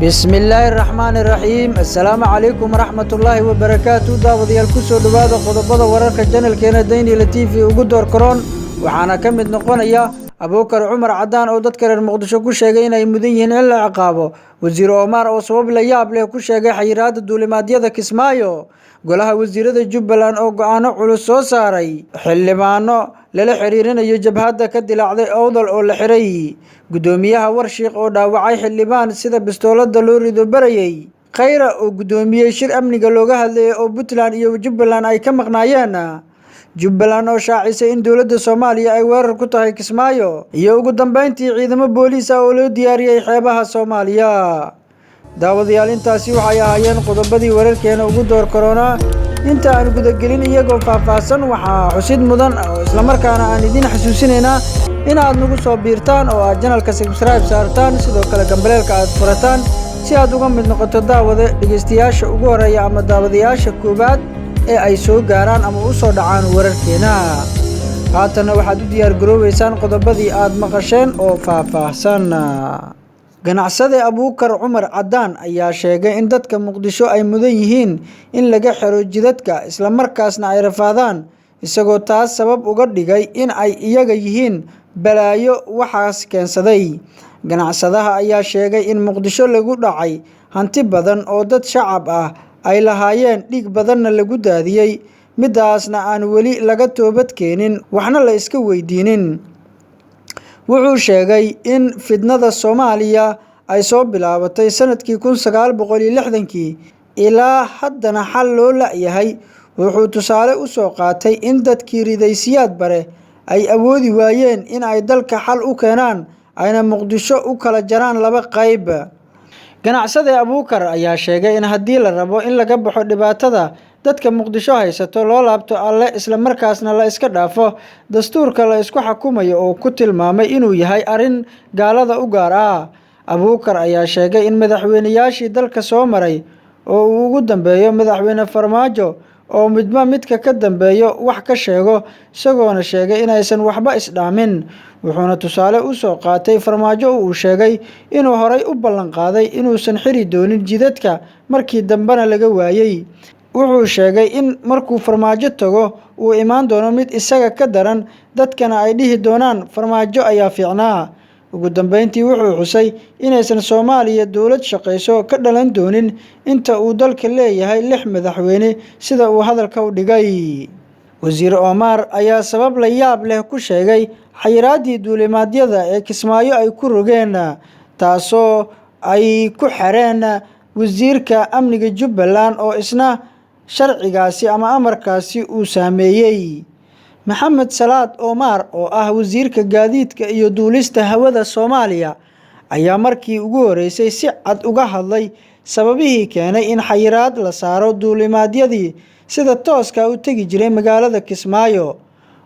Bismillaahi raxmaani raxiim. Assalaamu calaykum waraxmatullaahi wabarakaatu. Daawadayaal, ku soo dhowaada qodobada wararka channelkeena Daynila TV ugu door karoon. Waxaana ka mid noqonaya Abuukar Cumar Cadaan oo dadka reer Muqdisho ku sheegay inay mudan yihiin in la ciqaabo, Wasiir Omar oo sabab la yaab leh ku sheegay xayiraadda duulimaadyada Kismaayo, golaha wasiirada Jubbaland oo go'aano culus soo saaray, xildhibaano lala xiriirinayo jabhadda ka dilaacday Owdal oo la xiray, guddoomiyaha Warshiiq oo dhaawacay xildhibaan sida bistoolada loo rido barayay, Khayra oo guddoomiyey shir amniga looga hadlayay oo Puntland iyo Jubbaland ay ka maqnaayeen, Jubbaland oo shaacisay in dowladda Soomaaliya ay weerar ku tahay Kismaayo, iyo ugu dambeyntii ciidamo booliis ah oo loo diyaariyey xeebaha Soomaaliya. Daawadayaal, intaasi waxay ahaayeen qodobadii wararkeena ugu door karoonaa. Inta aan gudagelin iyagoo faahfaahsan, waxaa xusid mudan oo islamarkaana aan idiin xasuusinaynaa in aad nagu soo biirtaan oo aad channelka subscribe saartaan, sidoo kale gambaleelka aad furataan si aad uga mid noqoto daawada dhegaystayaasha ugu horeeya ama daawadayaasha koowaad ee ay soo gaaraan ama u soo dhacaan wararkeena. Haatanna waxaad u diyaar garoobeysaan qodobadii aad maqasheen oo faahfaahsan. Ganacsade Abuukar Cumar Cadaan ayaa sheegay in dadka Muqdisho ay mudan yihiin in laga xiro jidadka, islamarkaasna ay rafaadaan, isagoo taas sabab uga dhigay in ay iyaga yihiin balaayo waxaas keensaday. Ganacsadaha ayaa sheegay in Muqdisho lagu dhacay hanti badan oo dad shacab ah ay lahaayeen, dhiig badanna lagu daadiyey, midaasna aan weli laga toobad keenin, waxna la iska weydiinin. Wuxuu sheegay in fidnada Soomaaliya ay soo bilaabatay sanadkii 1960-kii, ilaa haddana xal loo la'yahay. Wuxuu tusaale u soo qaatay in dadkii riday Siyaad Bare ay awoodi waayeen in ay dalka xal u keenaan, ayna Muqdisho u kala jaraan laba qayb. Ganacsade Abuukar ayaa sheegay in haddii la rabo in laga baxo dhibaatada dadka Muqdisho haysato, loo laabto Alle, islamarkaasna la iska dhaafo dastuurka la isku xakumayo oo ku tilmaamay inuu yahay arrin gaalada u gaar ah. Abuukar ayaa sheegay in madaxweynayaashii dalka soo maray, oo uu ugu dambeeyo Madaxweyne Farmaajo, oo midba midka ka dambeeyo wax ka sheego, isagoona sheegay inaysan waxba isdhaamin. Wuxuuna tusaale u soo qaatay Farmaajo oo uu sheegay inuu horay u ballan qaaday inuusan xiri doonin jidadka, markii dambena laga waayey. Wuxuu sheegay in markuu Farmaajo tago uu imaan doono mid isaga ka daran, dadkana ay dhihi doonaan Farmaajo ayaa fiicnaa. Ugu dambeyntii, wuxuu xusay inaysan Soomaaliya dowlad shaqayso ka dhalan doonin inta uu dalka leeyahay lix madaxweyne, sida uu hadalka u dhigay. Wasiir Omar ayaa sabab la yaab leh ku sheegay xayiraaddii duulimaadyada ee Kismaayo ay ku rogeen, taasoo ay ku xireen wasiirka amniga Jubbaland oo isna sharcigaasi ama amarkaasi uu saameeyey. Maxamed Salaad Omar oo ah wasiirka gaadiidka iyo duulista hawada Soomaaliya ayaa markii ugu horeysay si cad uga hadlay sababihii keenay in xayiraad la saaro duulimaadyadii sida tooska u tegi jiray magaalada Kismaayo.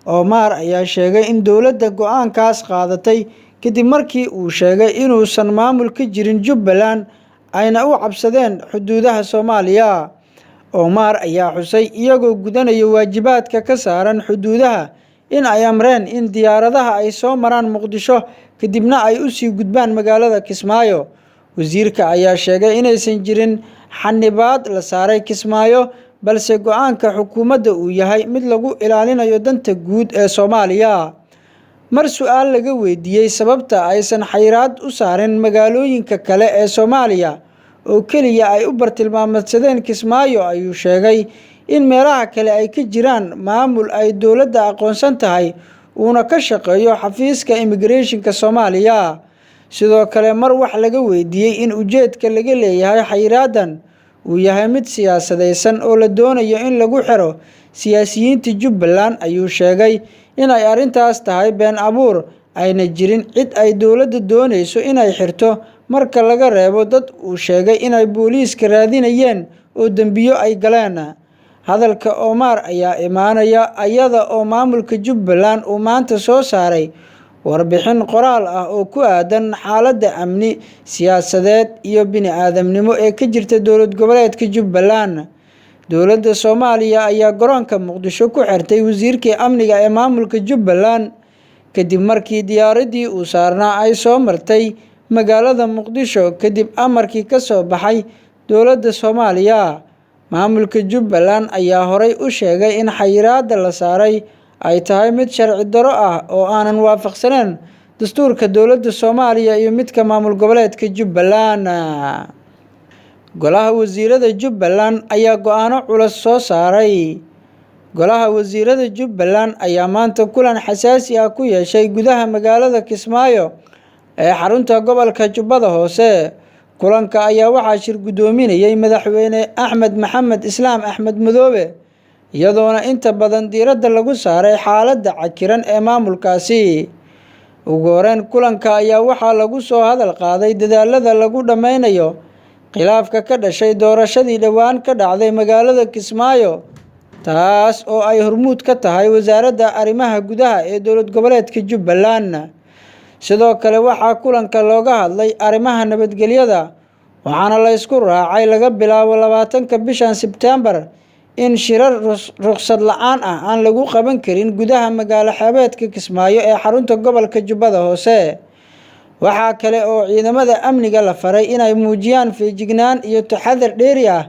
Omar ayaa sheegay in dowladda go'aankaas qaadatay kadib markii uu sheegay inuusan maamul ka jirin Jubbaland, ayna u cabsadeen xuduudaha Soomaaliya. Omar ayaa xusay iyagoo gudanaya waajibaadka ka saaran xuduudaha in ay amreen in diyaaradaha ay soo maraan Muqdisho, kadibna ay u sii gudbaan magaalada Kismaayo. Wasiirka ayaa sheegay inaysan jirin xanibaad la saaray Kismaayo, balse go'aanka xukuumadda uu yahay mid lagu ilaalinayo danta guud ee Soomaaliya. Mar su'aal laga weydiiyey sababta aysan xayiraad u saarin magaalooyinka kale ee Soomaaliya oo keliya ay u bartilmaameedsadeen Kismaayo, ayuu sheegay in meelaha kale ay ka jiraan maamul ay dowladda aqoonsan tahay, uuna ka shaqeeyo xafiiska immigrationka Soomaaliya. Sidoo kale, mar wax laga weydiiyey in ujeedka laga leeyahay xayiraaddan uu yahay mid siyaasadeysan oo la doonayo in lagu xiro siyaasiyiinta Jubbaland, ayuu sheegay in ay arrintaas tahay been abuur, ayna jirin cid ay dowladda doonayso inay xirto marka laga reebo dad uu sheegay inay booliiska raadinayeen oo dembiyo ay galeen. Hadalka Omar ayaa imaanaya iyada oo maamulka Jubbaland uu maanta soo saaray warbixin qoraal ah oo ku aadan xaaladda amni, siyaasadeed iyo bini'aadamnimo ee ka jirta dowlad goboleedka Jubbaland. Dowladda Soomaaliya ayaa garoonka Muqdisho ku xirtay wasiirkii amniga ee maamulka Jubbaland kadib markii diyaaraddii uu saarnaa ay soo martay magaalada Muqdisho kadib amarkii ka soo baxay dowladda Soomaaliya. Maamulka Jubbaland ayaa horay u sheegay in xayiraadda la saaray ay tahay mid sharci darro ah oo aanan waafaqsaneyn dastuurka dowladda Soomaaliya iyo midka maamul goboleedka Jubbaland. Golaha Wasiirada Jubbaland ayaa go'aano culus soo saaray. Golaha Wasiirada Jubbaland ayaa maanta kulan xasaasi ah ku yeeshay gudaha magaalada Kismaayo ee xarunta gobolka Jubbada Hoose. Kulanka ayaa waxaa shir guddoominayay Madaxweyne Axmed Maxamed Islaam Axmed Madoobe, iyadoona inta badan diiradda lagu saaray xaaladda cakiran ee maamulkaasi. Ugu horeyn, kulanka ayaa waxaa lagu soo hadal qaaday dadaallada lagu dhameynayo khilaafka ka dhashay doorashadii dhowaan ka dhacday magaalada Kismaayo, taas oo ay hormuud ka tahay Wasaaradda Arrimaha Gudaha ee dowlad goboleedka Jubbaland. Sidoo kale, waxaa kulanka looga hadlay arrimaha nabadgelyada, waxaana la isku raacay laga bilaabo 20-ka bishan Sebtembar in shirar rukhsad la'aan ah aan lagu qaban karin gudaha magaalo xeebeedka Kismaayo ee xarunta gobolka Jubbada Hoose. Waxaa kale oo ciidamada amniga la faray inay muujiyaan feejignaan iyo taxadar dheeri ah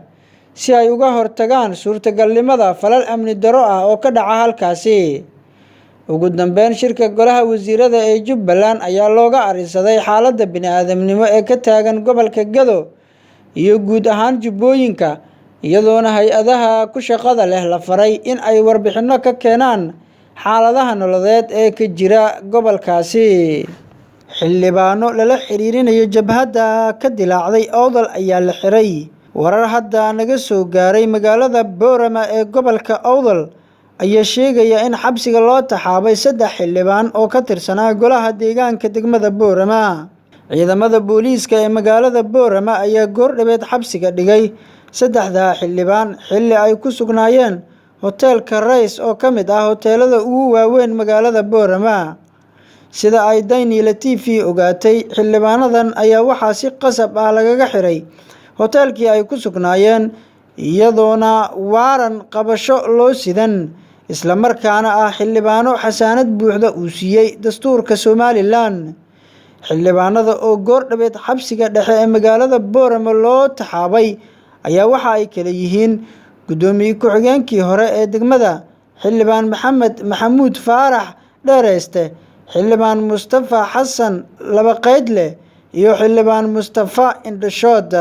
si ay uga hortagaan suurtagalnimada falal amni darro ah oo ka dhaca halkaasi. Ugu dambeyn, shirka Golaha Wasiirada ee Jubbaland ayaa looga arrinsaday xaaladda bini'aadamnimo ee ka taagan gobolka Gedo iyo guud ahaan Jubbooyinka, iyadoona hay'adaha ku shaqada leh la faray in ay warbixino ka keenaan xaaladaha nololeed ee ka jira gobolkaasi. Xildhibaano lala xiriirinayo jabhadda ka dilaacday Awdal ayaa la xiray. Warar hadda naga soo gaaray magaalada Boorama ee gobolka Awdal ayaa sheegaya in xabsiga loo taxaabay 3 xildhibaan oo ka tirsanaa golaha deegaanka degmada Boorama. Ciidamada booliiska ee magaalada Boorama ayaa goor dhaweed xabsiga dhigay 3 xildhibaan xilli ay ku sugnaayeen hoteelka Rays oo ka mid ah hoteelada ugu waaweyn magaalada Boorama. Sida ay Daniel TV ogaatay, xildhibaanadan ayaa waxaa si qasab ah lagaga xiray hoteelkii ay ku sugnaayeen, iyadoona waaran qabasho loo sidan, isla markaana ah xildhibaano xasaanad buuxda uu siiyey dastuurka Somaliland. Xildhibaanada oo goor dhaweed xabsiga dhexe ee magaalada Boorama loo taxaabay ayaa waxa ay kala yihiin guddoomiye ku-xigeenkii hore ee degmada, Xildhibaan Maxamed Maxamuud Faarax Dheereyste, Xildhibaan Mustafa Xasan Labaqeydle iyo Xildhibaan Mustafa Indhashood.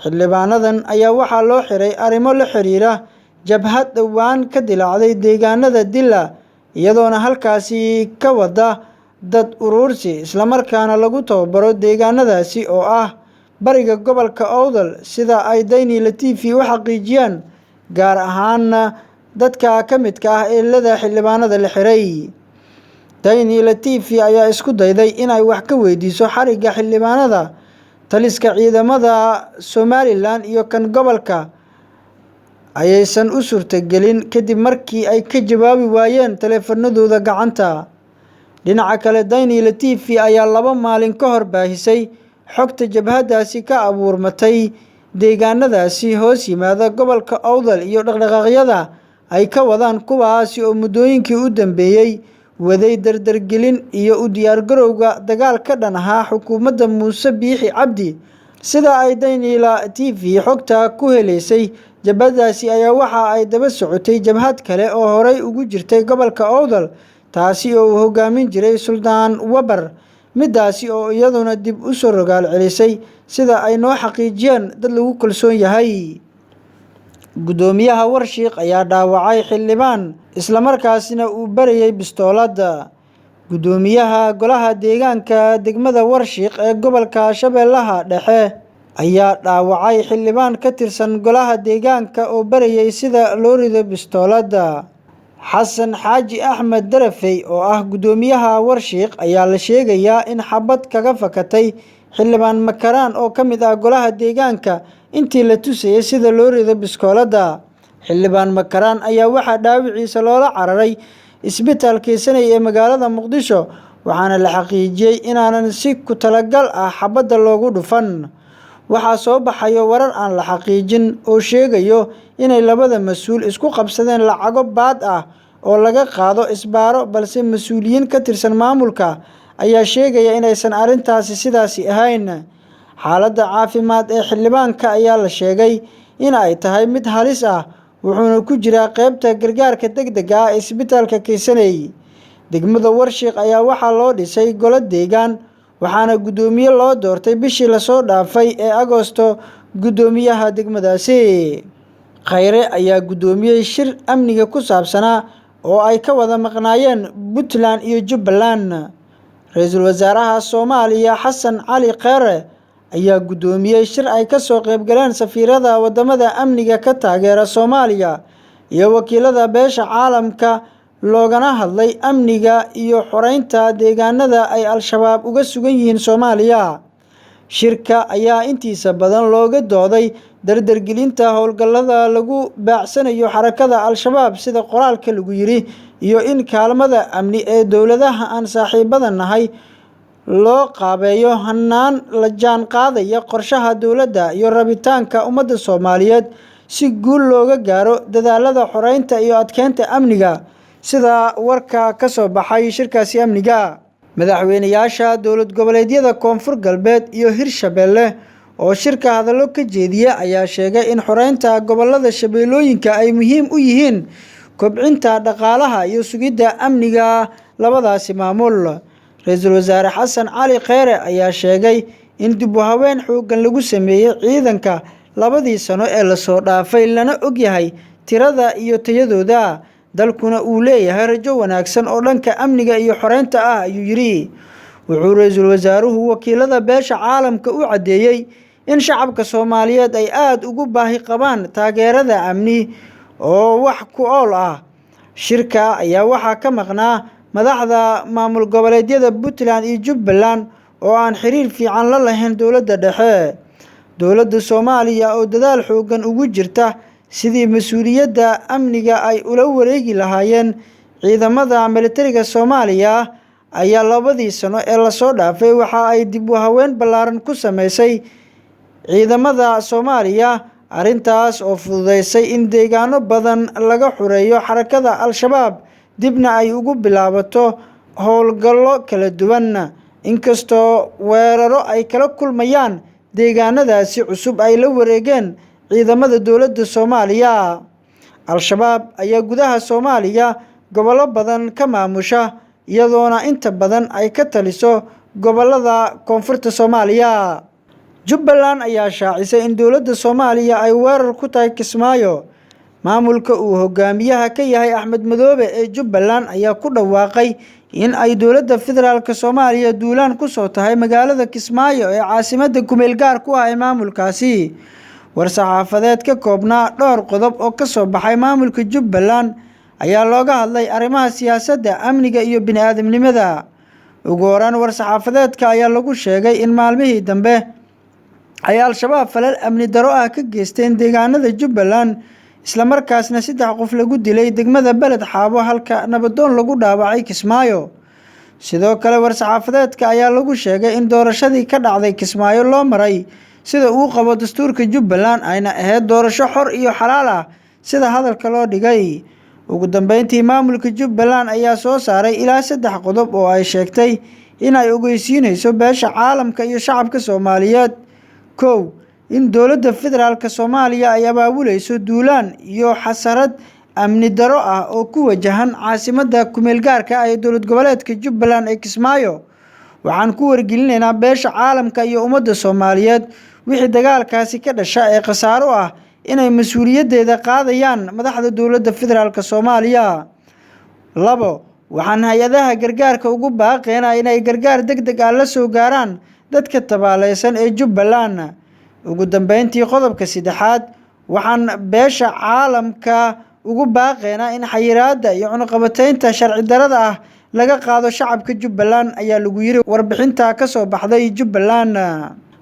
Xildhibaanadan ayaa waxaa loo xiray arrimo la xiriira jabhad dhowaan ka dilaacday deegaanada Dila, iyadoona halkaasi ka wada dad uruursi islamarkaana lagu tababaro deegaanadaasi oo ah bariga gobolka Awdal, sida ay Daniel TV u xaqiijiyeen, gaar ahaan dadka ka midka ah eelada xildhibaanada la xiray. Daniel TV ayaa isku dayday inay wax ka weydiiso xarigga xildhibaanada, taliska ciidamada Somaliland iyo kan gobolka ayaysan u suurtagelin kadib markii ay ka jawaabi waayeen taleefanadooda gacanta. Dhinaca kale, Daniel TV ayaa 2 maalin ka hor baahisay xogta jabhadaasi ka abuurmatay deegaanadaasi hoos yimaada gobolka Awdal iyo dhaqdhaqaaqyada ay ka wadaan, kuwaasi oo muddooyinkii u dambeeyay waday dardargelin iyo u diyaargarowga dagaal ka dhan ahaa xukuumadda Muuse Biixi Cabdi. Sida ay Daniel TV xogta ku heleysay, jabhadaasi ayaa waxa ay daba socotay jabhad kale oo horay ugu jirtay gobolka Awdal, taasi oo uu hogaamin jiray Suldaan Wabar, midaasi oo iyaduna dib u soo rogaal celisay sida ay noo xaqiijiyeen dad lagu kalsoon yahay. Guddoomiyaha Warshiq ayaa dhaawacay xildhibaan isla markaasina uu barayay bistooladda. Guddoomiyaha golaha deegaanka degmada Warshiq ee gobolka Shabeellaha Dhexe ayaa dhaawacay xildhibaan ka tirsan golaha deegaanka oo barayay sida loo rido bistooladda. Xasan Xaaji Axmed Darafey oo ah guddoomiyaha Warshiq ayaa la sheegayaa in xabad kaga fakatay xildhibaan Makaraan oo ka mid ah golaha deegaanka intii la tusayay sida loo rido biskooladda. Xildhibaan Makaraan ayaa waxaa dhaawiciisa loola cararay isbitaalka Sanay ee magaalada Muqdisho, waxaana la xaqiijiyay inaanan si ku talagal ah xabadda loogu dhufan. Waxaa soo baxayo warar aan la xaqiijin oo sheegayo inay labada mas'uul isku qabsadeen lacago baad ah oo laga qaado isbaaro, balse mas'uuliyiin ka tirsan maamulka ayaa sheegaya inaysan arrintaasi sidaasi ahayn. Xaaladda caafimaad ee xildhibaanka ayaa la sheegay in ay tahay mid halis ah, wuxuuna ku jiraa qaybta gargaarka degdega ah ee isbitaalka Keysaney. Degmada Warshiq ayaa waxaa loo dhisay golo deegaan, waxaana guddoomiye loo doortay bishii lasoo dhaafay ee Agoosto guddoomiyaha degmadaasi. Kheyre ayaa guddoomiyey shir amniga ku saabsanaa oo ay ka wada maqnaayeen Puntland iyo Jubbaland. Ra'iisul Wasaaraha Soomaaliya Xasan Cali Kheyre ayaa guddoomiyey shir ay ka soo qaybgaleen safiirada wadamada amniga ka taageera Soomaaliya iyo wakiilada beesha caalamka, loogana hadlay amniga iyo xoreynta deegaanada ay Al-shabaab uga sugan yihiin Soomaaliya. Shirka ayaa intiisa badan looga dooday dardargelinta howlgallada lagu baacsanayo xarakada Al-shabaab, sida qoraalka lagu yiri, iyo in kaalmada amni ee dowladaha aan saaxiibada nahay loo qaabeeyo hannaan la jaan qaadaya qorshaha dowladda iyo rabitaanka ummadda Soomaaliyeed si guul looga gaaro dadaallada xoreynta iyo adkeynta amniga, sida warka ka soo baxay shirkaasi amniga. Madaxweynayaasha dowlad goboleedyada Koonfur Galbeed iyo Hirshabelle oo shirka hadallo ka jeediya ayaa sheegay in xoreynta gobollada Shabeellooyinka ay muhiim u yihiin kobcinta dhaqaalaha iyo sugidda amniga labadaasi maamul. Ra'iisul Wasaare Xasan Cali Kheyre ayaa sheegay in dib u habeyn xooggan lagu sameeyay ciidanka labadii sano ee lasoo dhaafay, lana ogyahay tirada iyo tayadooda, dalkuna uu leeyahay rajo wanaagsan oo dhanka amniga iyo xoreynta ah, ayuu yiri. Wuxuu ra'iisul wasaaruhu wakiilada beesha caalamka u caddeeyay in shacabka Soomaaliyeed ay aad ugu baahi qabaan taageerada amni oo wax ku ool ah. Shirka ayaa waxaa ka maqnaa madaxda maamul goboleedyada Puntland iyo Jubbaland oo aan xiriir fiican la lahayn dowladda dhexe. Dowladda Soomaaliya oo dadaal xooggan ugu jirta sidii mas'uuliyadda amniga ay ula wareegi lahaayeen ciidamada militariga Soomaaliya ayaa labadii sano ee lasoo dhaafay waxa ay dib u habeyn ballaaran ku sameysay ciidamada Soomaaliya, arrintaas oo fududeysay in deegaano badan laga xoreeyo xarakada Al-shabaab, dibna ay ugu bilaabato howlgallo kala duwan. Inkastoo weeraro ay kala kulmayaan deegaanadaasi cusub ay la wareegeen ciidamada dowladda Soomaaliya. Al-shabaab ayaa gudaha Soomaaliya gobollo badan ka maamusha, iyadoona inta badan ay ka taliso gobollada koonfurta Soomaaliya. Jubbaland ayaa shaacisay in dowladda Soomaaliya ay weerar ku tahay Kismaayo. Maamulka uu hogaamiyaha ka yahay Axmed Madoobe ee Jubbaland ayaa ku dhawaaqay in ay dowladda federaalk Soomaaliya duulaan ku soo tahay magaalada Kismaayo ee caasimadda kumeel gaar ku ah ee maamulkaasi. War-saxaafadeed ka koobnaa dhowr qodob oo ka soo baxay maamulka Jubbaland ayaa looga hadlay arrimaha siyaasadda, amniga iyo bini'aadamnimada. Ugu horreyn, war-saxaafadeedka ayaa lagu sheegay in maalmihii dambe ay Al-shabaab falal amni darro ah ka geysteen deegaanada Jubbaland, isla markaasna 3 qof lagu dilay degmada Beled Xaabo halka nabadoon lagu dhaawacay Kismaayo. Sidoo kale, war-saxaafadeedka ayaa lagu sheegay in doorashadii ka dhacday Kismaayo loo maray sida uu qabo dastuurka Jubbaland, ayna ahayd doorasho xor iyo xalaal ah sida hadalka loo dhigay. Ugu dambeyntii, maamulka Jubbaland ayaa soo saaray ilaa 3 qodob oo ay sheegtay in ay ogeysiinayso beesha caalamka iyo shacabka Soomaaliyeed. 1. In dowladda federaalk Soomaaliya ay abaabuleyso duulaan iyo xasarad amni darro ah oo ku wajahan caasimadda kumeel gaarka ah ee dowlad goboleedka Jubbaland ee Kismaayo. Waxaan ku wargelinaynaa beesha caalamka iyo ummadda Soomaaliyeed wixii dagaalkaasi ka dhasha ee khasaaro ah inay mas'uuliyaddeeda qaadayaan madaxda dowladda federaalk Soomaaliya. 2. Waxaan hay-adaha gargaarka ugu baaqaynaa inay gargaar degdeg ah la soo gaaraan dadka tabaaleysan ee Jubbaland. Ugu dambeyntii, qodobka 3aad, waxaan beesha caalamka ugu baaqaynaa in xayiraadda iyo cunaqabataynta sharci darrada ah laga qaado shacabka Jubbaland, ayaa lagu yiri warbixinta ka soo baxday Jubbaland.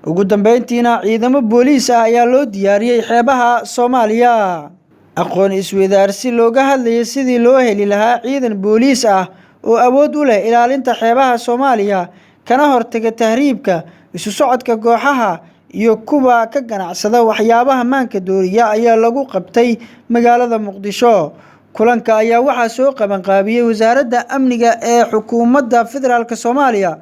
Ugu dambeyntiina, ciidamo booliis ah ayaa loo diyaariyey xeebaha Soomaaliya. Aqoon isweydaarsi looga hadlayay sidii loo heli lahaa ciidan booliis ah oo awood u leh ilaalinta xeebaha Soomaaliya, kana hortaga tahriibka, isu socodka kooxaha iyo kuwa ka ganacsada waxyaabaha maanka dooriya ayaa lagu qabtay magaalada Muqdisho. Kulanka ayaa waxaa soo qabanqaabiyey Wasaaradda Amniga ee Xukuumadda Federaalk Soomaaliya,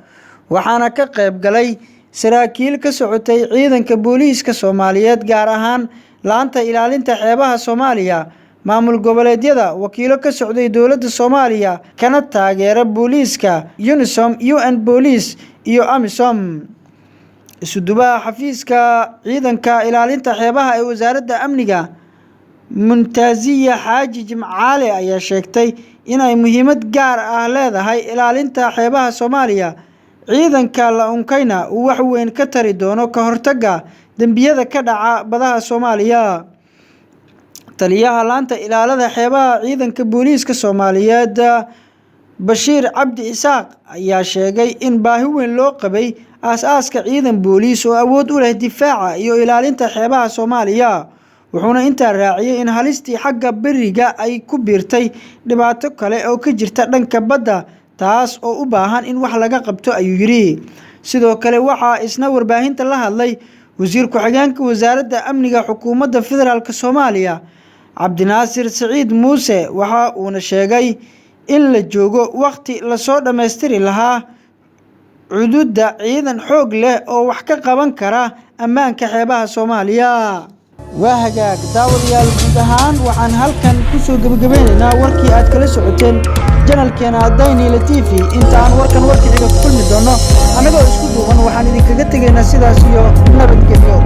waxaana ka qayb galay saraakiil ka socotay Ciidanka Booliiska Soomaaliyeed, gaar ahaan Laanta Ilaalinta Xeebaha Soomaaliya, maamul goboleedyada, wakiilo ka socday dowladda Soomaaliya kana taageera booliiska, UNISOM, UN Police iyo AMISOM. Isuduwaha xafiiska Ciidanka Ilaalinta Xeebaha ee Wasaaradda Amniga, Muntaaziya Xaaji Jimcaale, ayaa sheegtay in ay muhiimad gaar ah leedahay ilaalinta xeebaha Soomaaliya, ciidanka la unkayna uu wax weyn ka tari doono ka hortagga dembiyada ka dhaca badaha Soomaaliya. Taliyaha Laanta Ilaalada Xeebaha Ciidanka Booliiska Soomaaliyeed, Bashiir Cabdi Isaaq, ayaa sheegay in baahi weyn loo qabay aas-aaska ciidan booliis oo awood u leh difaaca iyo ilaalinta xeebaha Soomaaliya. Wuxuuna intaa raaciyay in halistii xagga beriga ay ku biirtay dhibaato kale oo ka jirta dhanka badda, taas oo u baahan in wax laga qabto, ayuu yidhi. Sidoo kale waxaa isna warbaahinta la hadlay Wasiir Ku-xigeenka Wasaaradda Amniga Xukuumadda Federaalk Soomaaliya, Cabdinaasir Siciid Muuse, waxa uuna sheegay in la joogo waqti lasoo dhammaystiri lahaa cududda ciidan xoog leh oo wax ka qaban kara ammaanka xeebaha Soomaaliya. Waa hagaag, daawadayaal, guud ahaan waxaan halkan kusoo gebagabeynaynaa warkii aad kala socoteen janalkeena Daynila TV. Inta aan warkan warka xiga ku kulmi doono, annagoo isku duuban waxaan idinkaga tegaynaa sidaas iyo nabadgelyo.